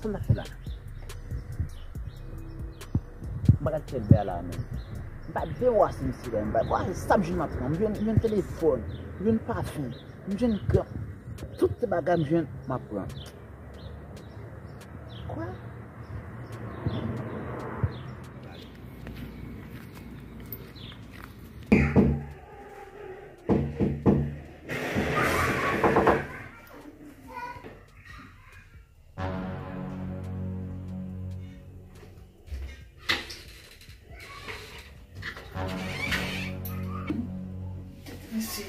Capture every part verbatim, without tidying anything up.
Sa m ap fè la? M pa ka kite l bay la menm. M pa de wase misye la, m pa wase sa m jwenn m ap pran. M jwenn, m jwenn telefòn, m jwenn pafen, m jwenn gran. Tout se bagay m jwenn, m ap pran. Kwè? Mesye.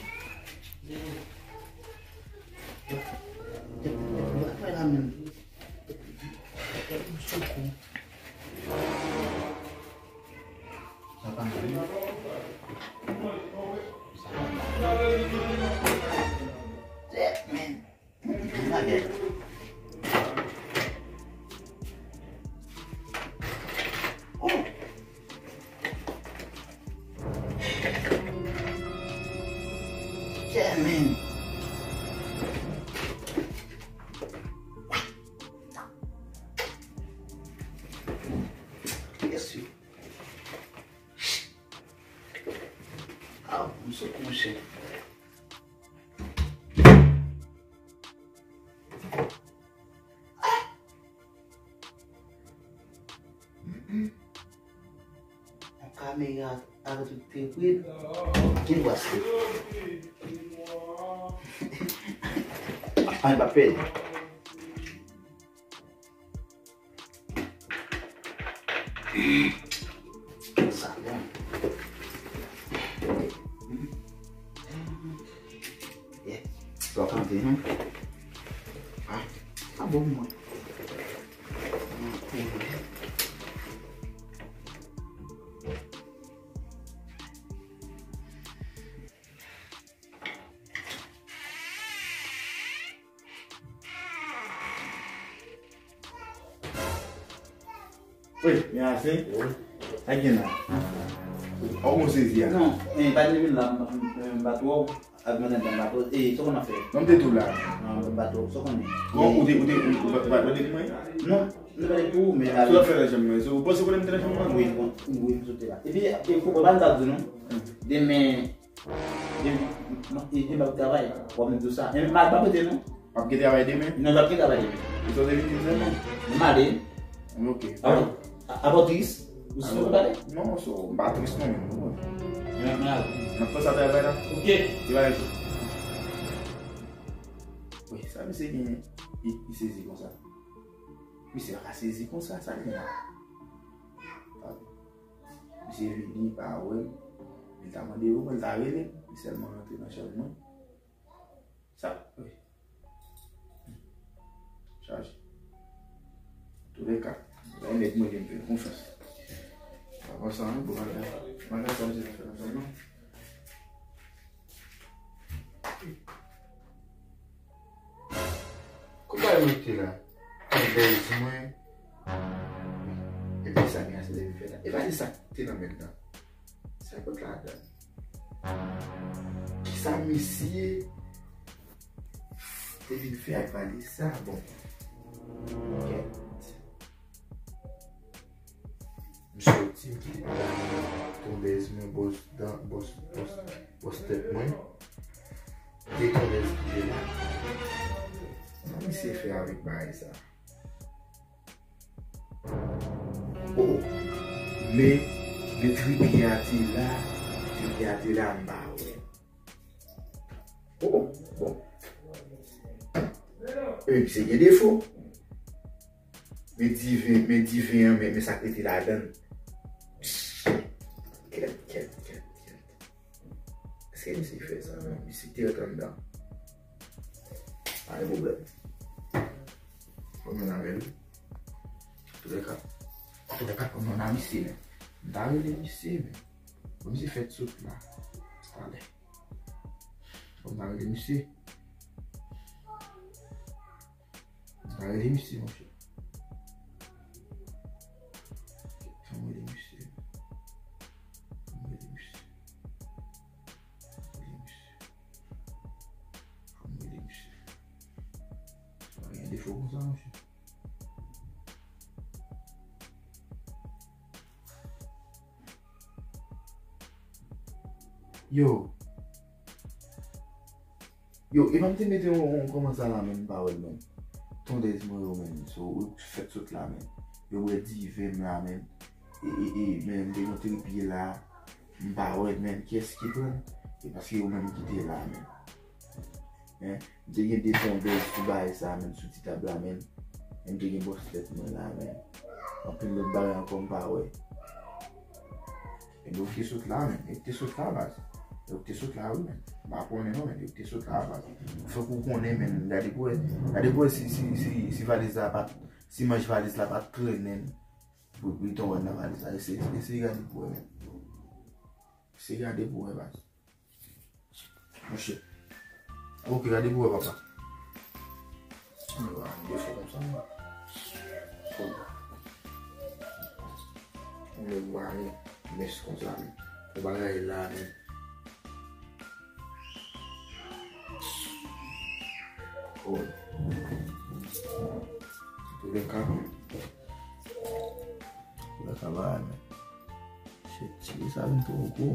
Gade la menm. Gade m sou kou. Sa pa mal. Sa pa mal. Shit, man. Bagay. Oh. Yeah, man. Yes, sir. Ah, m sot, monchè. Yon kamera avèk tout tripod. Ki vwa se? Ay, pa pèdi. Sa bon. Yeah. Sa tande, non? Ah, sa bon pou mwen. Wi, men ase. Wi. Sa gen la? Ou, ou sezi a? Non, eh, pa de vin la, m, m, m pa twò. Ak mwen nan ba twò. Eh, sa w konn ap fè? Mwen m te tou la. Non, m pa twò, sa w konnen? Bon, ou te, ou te, ou, ou pa, ou pa, ou pa te pou mwen? Non, m te pa te pou ou, men. Sa w ap fè nan chanm mwen? Se ou panse konnen m te nan chanm mwen? Wi, bon, wi, m sot la. Epi, e, fò pa m ta di non. Hmm. Demen, demen, m, m, demen m ap travay. W ap di sa. E, m ap pa pote non. W ap gen travay demen? Non, m ap gen travay demen. E sa w te vin di m sèlman? M ale. Ok. Apa, apa w tris? Ou si w pale? Non, so, m pa tris non, men. Men, men ale. N ap fè sa travay la. Ok. Ti bagay tou. Wi, sa misye gen, li, li sezi konsa. Misye pa ka sezi konsa, sa gen la? Misye vini, li pa wè m. Li ta mande yo, mwen, li ta rele m. Li sèlman rantre nan chanm mwen. Sa, wi. Chaje. Toulèka, bay nèg mwen gen fè konfyans. Pa konsa, non, pou bagay la. Bagay sa, misye fè konsa, non. Kouman mwen te la? Tandèz mwen. Epi sa gen ase de fè la. E pa di sa te nan men nan. Sa pot ladan? Kisa misye te vin fè ak valiz sa? Bon. Kèt. M soti, m kite tondèz mwen, bòs dan, bòs, bòs, bòs tèt mwen. De tondèz ki te la. Sa misye fè avèk bagay sa? Oh, men, men tripye a te la, tripye a te la, m pa wè. Oh, bon. E, misye gen defo. Men diven, men diven an, men, men sa k rete ladan l. Kèt, kèt, kèt, kèt. Èske misye fè sa, non? Misye te ret anndan. Pa gen pwoblèm. Fò m jwenn avè l. Antoulèka, antoulèka, fò m jwenn a misye, men. M ta rele misye, men. Fò misye fèt sot la. Talè. Fò m ta rele misye. M ta rele misye, monchè. Fò m rele misye. Fò m rele misye. Fò m rele misye. Fò m rele misye. Pa gen defo konsa, monchè. Yo. Yo, e pa m te mete yon, yon kòmantè la, men m pa wè l, men. Tondèz mwen yo, men. So, yo fèk sot la, men. Yo bwè diven m la, men. E, e, e, men m te gen tripye la. M pa wè, men. Kiyès ki pran l? E paske yo menm ki te la, men. Hein? M te gen de tondèz sou bagay sa, men, sou ti tab la, men. Men m te gen bòs tèt mwen la, men. Anpil lòt bagay ankò m pa wè. E yo te sot la, men. Yo te sot la, baz. Yo te sot la, wi, men. M pa konnen non, men. Yo te sot la, baz. Fòk ou konnen, men. Gade pou wè, gade pou wè si, si, si, si valiz la pa t, si manch valiz la pa t trennen. Pou, pou li tonbe nan valiz la. Eseye, eseye gade pou wè, men. Eseye gade pou wè, baz. Monchè. Ok, gade pou wè, papa. Ann ba m defo konsa, non. Kòm. Mwen vwa, men. Mès konsa, men. Yon bagay la, men. Oh. Toulèka. Toulèka, bagay, men. Shit, tire sa vin twò gwo.